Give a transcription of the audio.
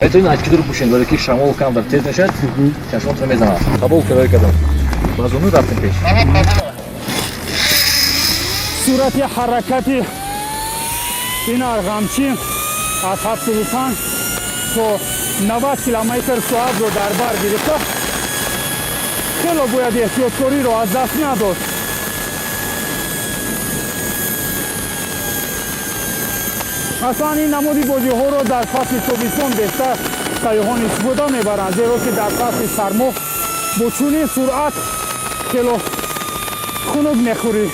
Метавонед очки дур пӯшед, вале ки шамол камтар тез мешавад, чашмотро мезанад. Қабул кироя кардам. Ба зону рафтем пеш. Суръати ҳаракати ин арғамчӣ аз 75 то 90 километр соатро дар бар гирифта, хело бояд эҳтиёткориро аз даст надод. Аслан ин намуди бозиҳоро дар фасли тобистон бештар сайёҳон истифода мебаранд, зеро ки дар фасли сармо бо чунин суръат хело хунук мехӯрӣ.